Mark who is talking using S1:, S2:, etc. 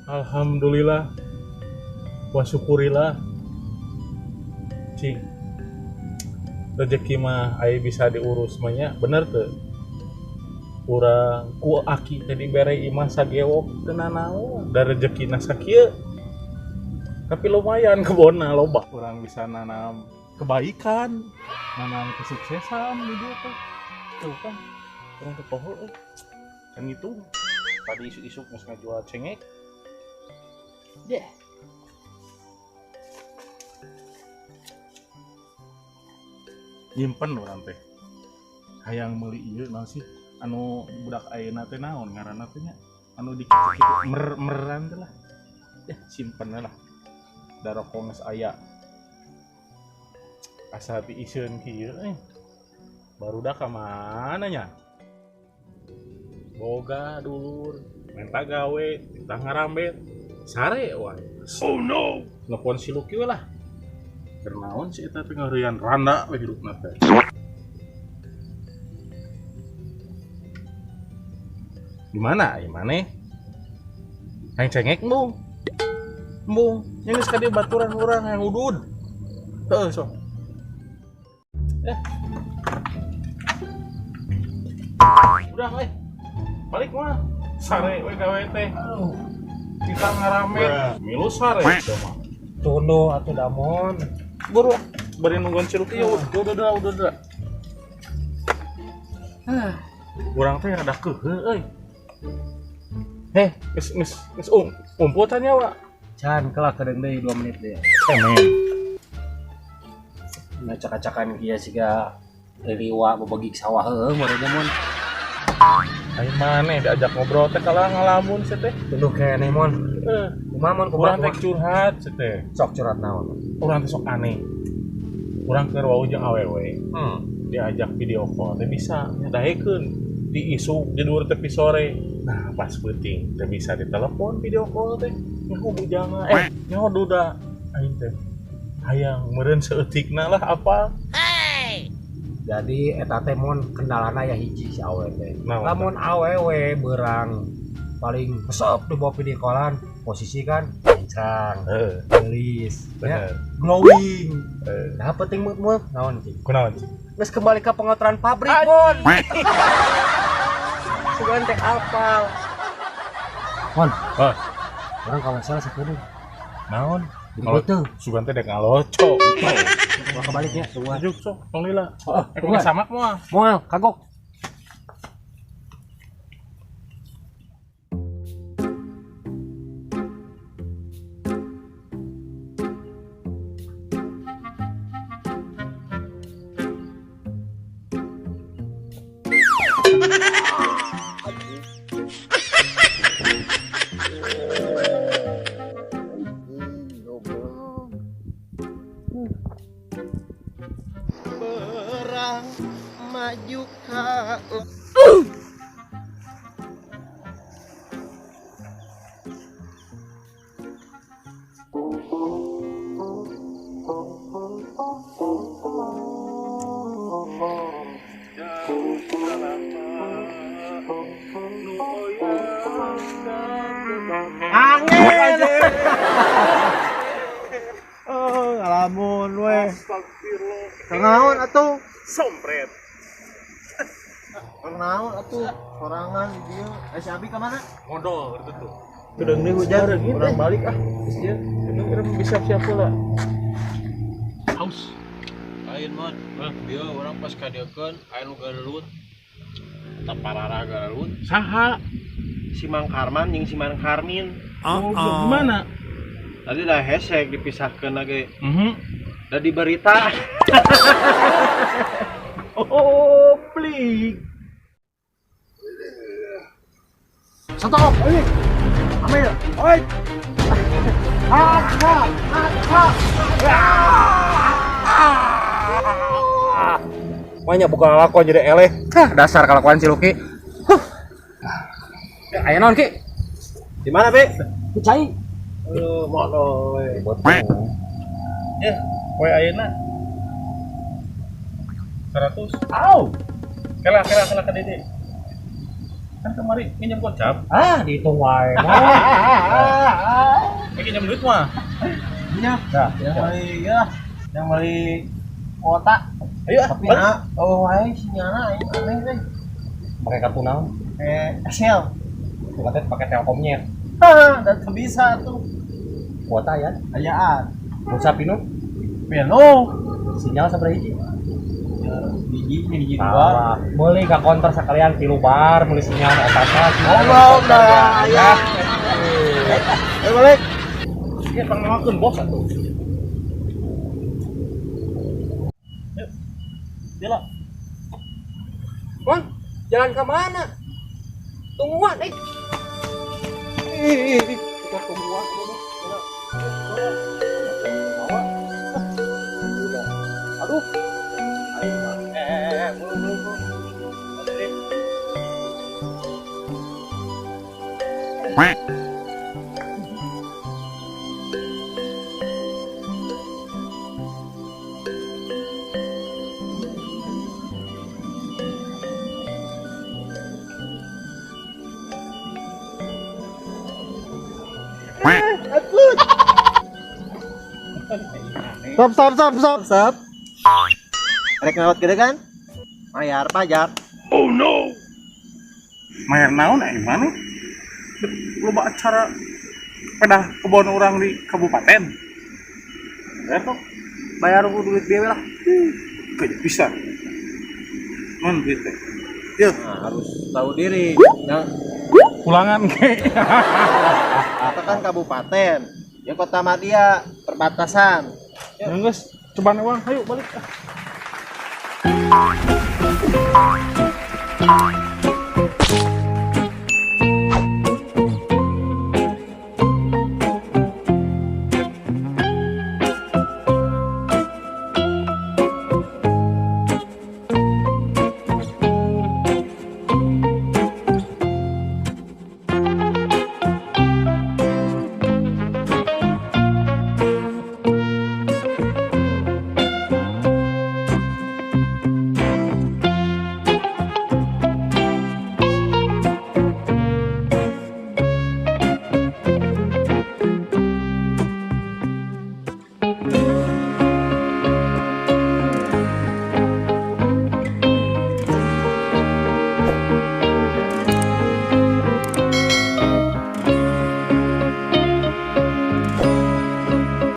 S1: Alhamdulillah. Wa syukurillah. Cing. Rezeki mah aya bisa diurus mah nya, bener teu? Urang ku aki teh dibere imah sagewok teu nanaon, da rezekina sakieu. Tapi lumayan kebonna loba. Urang bisa nanam kebaikan, nanam kesuksesan di dieu teh. Tuh kan, urang teh poho euy. Kan gitu. Tadi isuk-isuk geus ngajual cengek. Deh. Nyimpen urang teh. Hayang meuli ieu naon sih? Anu budak ayeuna teh naon ngaranna teh nya? Anu dikitu-kitu mer-meran teh lah. Ya simpen lah. Da rokok geus aya. Asa diiseun kieu euy. Barudak ka mana nya? Boga dulur, menta gawe, titah ngarambet. Sare wae. Oh no. Telepon si Luki we lah. Keur naon si eta teh ngeureuyaan randa we hirupna teh. Di mana ai maneh? Hayang cengek embung. Embung, nya geus ka dieu baturan urang hayang udud. Heuh sok. Udah euy. Balik mah. Sare we gawe teh. Kita ngarambet, milu sare teh mah.
S2: Tunduh atuh damon.
S1: Buru bari nungguan si Luki ya udah. Urang teh rada keuheuh euy. Geus ngumpul teh nyawa.
S2: Can kelak kedeung deui 2 menit deui.
S1: Cemen.
S2: Ngacak-acakan kieu siga liliwa bebegik sawah heueuh meureun mun.
S1: Ai maneh diajak ngobrol teh kalah ngalamun sia teh.
S2: Tunduh keneh mon.
S1: Heeh.
S2: Kumaha mon kumaha?
S1: Urang teh curhat sia teh.
S2: Sok curhat naon?
S1: Urang teh sok aneh. Urang keur wau jeung awewe. Diajak video call teh bisa daekeun di isuk di dhuwur tepi sore. Nah, pas peuting teh bisa ditelepon video call teh. Nyaho bujanga nyaho duda aing teh. Hayang meureun saeutikna lah apa.
S2: Jadi eta teh mun kendalana ya hiji si awewe teh.
S1: Naon?
S2: Lamun awewe beurang paling resep di bawah video callan, posisi kan kencang,
S1: heeh,
S2: gelis, ya,
S1: bener.
S2: Glowing.
S1: Heeh.
S2: Nah, penting mut-mut naon sih?
S1: Kunaon sih?
S2: Geus kembali ke pengotoran pabrik, Mon. Sugan teh apal. Mon.
S1: Oh.
S2: Urang ka masalah sakedeung.
S1: Naon?
S2: Kalau teu
S1: sugan teh dek ngaloco.
S2: Gua kebaliknya, tungguan.
S1: Lanjut sok, tong lila.
S2: Heeh,
S1: tungguan. Samak moal.
S2: Moal, kagok.
S3: Perang maju ka
S2: angin. Oh, ngalamun we.
S1: Astagfirullah.
S3: Kenaon atuh?
S1: Sompret.
S3: Kenaon atuh? Sorangan di dieu. Si Abi ka mana?
S1: Modol gitu tuh.
S3: Kedeung deui hujan,
S1: urang balik ah. Geus ieu. Urang bisa siap heula. Haus.
S4: Lain mon. Bieu urang pas kadieukeun aya nu garelut. Eta parara garelut.
S1: Saha?
S3: Si Mang Karman jeung si Mang Karmin.
S1: Oh, gimana?
S3: Tadi dah hesek dipisahkeun lagi.
S1: Mhm.
S3: Da di berita.
S1: Oh, plik.
S2: Stop. Ambil. Oi. Ha ha ha.
S1: Banyak bukan lakon jadi eleh.
S2: Hah, dasar kelakuan si Luki. Huh. Aya naon Ki?
S3: Di mana, Be?
S2: Cai.
S3: Aduh, mono we.
S1: Ya, poe ayeuna. 100. Au. Kela ka dede. Kan kemarin minjem kocap.
S2: Ah, dihitung wae.
S1: Minjem duit mah.
S3: Iya.
S2: Nah,
S3: Yang beli ya, yang beli kuota.
S1: Ayo ah,
S3: Tapi
S1: balik.
S3: nah, oh wae sinyalna aing aneh teh.
S2: Pakai kartu naon?
S3: XL.
S2: Tuh katanya pakai Telkomnya.
S3: Hah, dan bisa tuh.
S2: Kuota ya.
S3: Ayaan.
S2: Pulsa pinu,
S3: Peno.
S2: sinyal sabaraha hiji?
S3: Biji biji dua.
S2: Salah. Meuli ka konter sekalian 3 bar, meuli sinyal eta mah.
S3: Goblok dah aya. Ayo balik.
S1: Ya pangmakeun bos atuh. Yuk. Jela.
S5: Bang, jalan ke mana? Tungguan, eh. Ih, kita tungguan. Bawa. Aduh. Ayo, Bang. Buru, buru, buru.
S3: Stop stop stop stop stop. Rek lewat gede kan? Bayar pajak.
S1: Mayar naon aing mana? Loba acara pedah kebon orang di kabupaten. Bayar kok.
S3: Bayar ku duit bieu lah.
S1: Kayak bisa. Man duit teh.
S3: Nah, harus tahu diri. Yang
S1: Pulangan ke.
S3: kita kan kabupaten, yang kota Madia perbatasan.
S1: Ya geus, cobaan uang, ayo balik. Ah.